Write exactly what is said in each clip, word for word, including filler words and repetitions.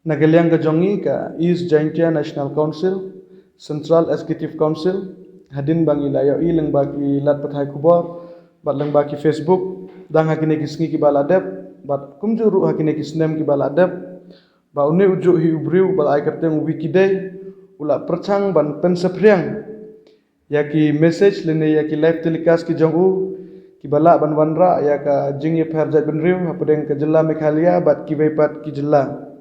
Na ka liang ka jong ngi ka East Jaintia National Council, Central Executive Council, hadien ba ngi la ïohi lyngba ki lad pathai khubor bad lyngba ki Facebook, dang ha kine ki sngi kiba la dep bad kumjuh ruh ha kine ki snem kiba la dep, ba une ujuh hi u briew ba la ai kyrteng u Wiki Day u la pyrshang ban pynsaphriang ïa ki message lane ïa ki live telecast ki jong u kiba lah ban wanrah ïa ka jingïapher jaitbynriew hapdeng ka jylla Meghalaya bad kiwei pat ki jylla.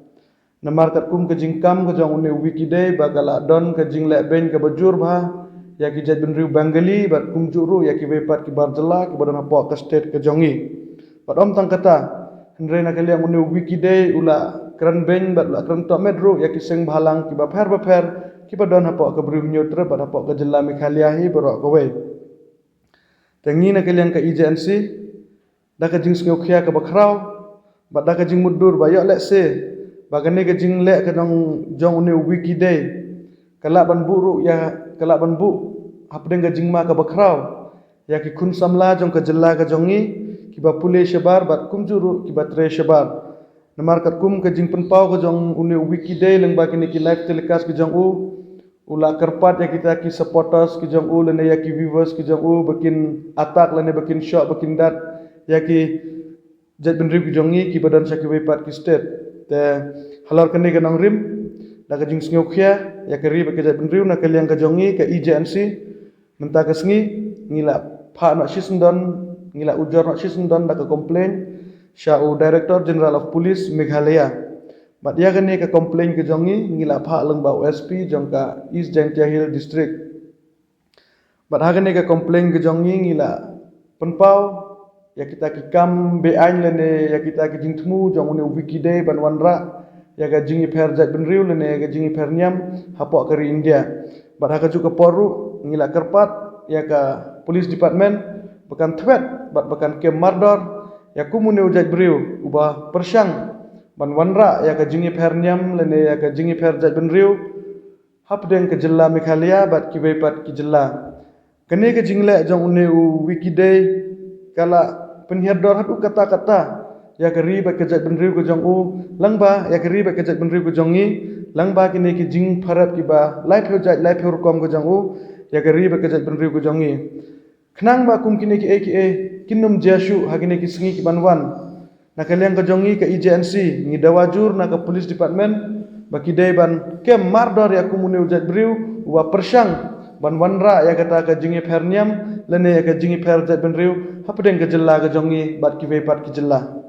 Namar katkum ka jingkam ka jong une u Wiki Day ba ka la don ka jingleh beiñ kaba jur bha ïa ki jaitbynriew Bengali bad kumjuh ruh ïa kiwei pat ki bar jylla kiba don hapoh ka state ka jong ngi. Bad ym tang kata, hynrei na ka liang une u Wiki Day u la kren beiñ bad u la kren tohmet ruh ïa ki seng bhalang kiba pher bapher kiba don hapoh ka Bri u Hynñiewtrep bad hapoh ka jylla Meghalaya hi baroh kawei. Te ngi na ka liang ka E J N C, da ka jingsngewkhia kaba khraw bad da ka jingmutdur ba ïoh lehse ba kane ka jingleh ka jong, jong une u Wiki Day ka lah ban buh ruh ïa, ka lah ban buh hapdeng ka jingma kaba khraw ïa ki khun samla jong ka jylla ka jong ngi kiba pule shabar bad kumjuh ruh kiba trei shabar. Namar katkum ka jingpynpaw ka jong une u Wiki Day lyngba kine ki live telecast ki jong u, u la kyrpad ïa kita ki supporters ki jong u lane ïa ki viewers ki jong u ba kin attack lane ba kin shoh ba kin dat ïa ki jaitbynriew ki jong ngi kiba don sha kiwei pat ki state. Te halor kane ka nongrim, da ka jingsngewkhia ïa ka ri bad ka jaitbynriew, na ka liang ka jong ngi ka E J N C, mynta ka sngi ngi la phah noh shisyndon, ngi la ujor noh shisyndon da ka complaint sha u Director General of Police Meghalaya. Bad ïa kane ka complaint ka jong ngi ngi la phah lyngba u S P jong ka East Jaintia Hills District. Bad ha kane ka complaint ka jong ngi ngi la pynpaw ïa kita ki kam be-aiñ lane ïa kita ki jingthmu jong une u Wiki Day ban wanrah ïa ka jingïapher jaitbynriew lane ïa ka jingïapher niam hapoh ka ri India. Bad ha kajuh ka por ruh ngi la kyrpad ïa ka Police Department ba kan thwet bad ba kan kem mardor ïa kum une u jaitbriew uba pyrshang ban wanrah ïa ka jingïapher niam lane ïa ka jingïapher jaitbynriew hapdeng ka jylla Meghalaya bad kiwei pat ki jylla. Kane ka jingleh jong une u Wiki Day ka la pynhiar dor haduh katta katta ïa ka ri bad ka jaitbynriew ka jong u, lyngba ïa ka ri bad ka jaitbynriew ka jong ngi, lyngba kine ki jingpharep kiba laiphew jait laiphew rukom ka jong u ïa ka ri bad ka jaitbynriew ka jong ngi. Khnang ba kum kine kiei kiei kin ym jia shuh ha kine ki sngi ki ban wan, na ka liang ka jong ngi ka E J N C ngi dawa jur na ka Police Department ba ki dei ban kem mardor ïa kum une u jaitbriew uba pyrshang ban wanrah ïa kata ka jingïapher niam lane ïa ka jingïapher jaitbynriew hapdeng ka jylla ka jong ngi bad kiwei pat ki jylla.